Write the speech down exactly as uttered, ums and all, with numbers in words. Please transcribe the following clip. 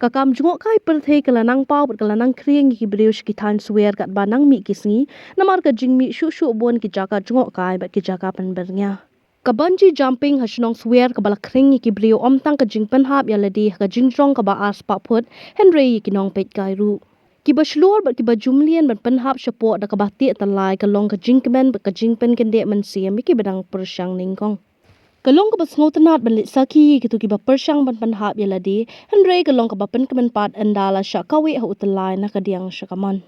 Ka kam jngohkai pyrthei ka la nang paw bad ka la nang khring ïa ki briew sha ki thaiñ swer katba nang mih ki sngi, namar ka jingmih shuh shuh bun ki jaka jngohkai bad ki jaka pynbyrngia. Ka bungee jumping ha shnong swer kaba la khring ïa ki briew ym tang ka jingpynhap ïa lade ha ka jingjrong kaba ar spah phut, hynrei ïa ki nongpeitkai ruh. Kiba shlur bad kiba ju mlien ban pynhap shapoh da kaba teh tyllai ka long ka jingkmen bad ka jingpynkyndit mynsiem ïa kiba dang pyrshang nyngkong. Ka long kaba sngewtynnat ban leit sakhi ïa kito kiba pyrshang ban pynhap ïa lade, hynrei ka long kaba pynkmen pat ynda la shah kaweh ha u tyllai na ka diang sha kamon.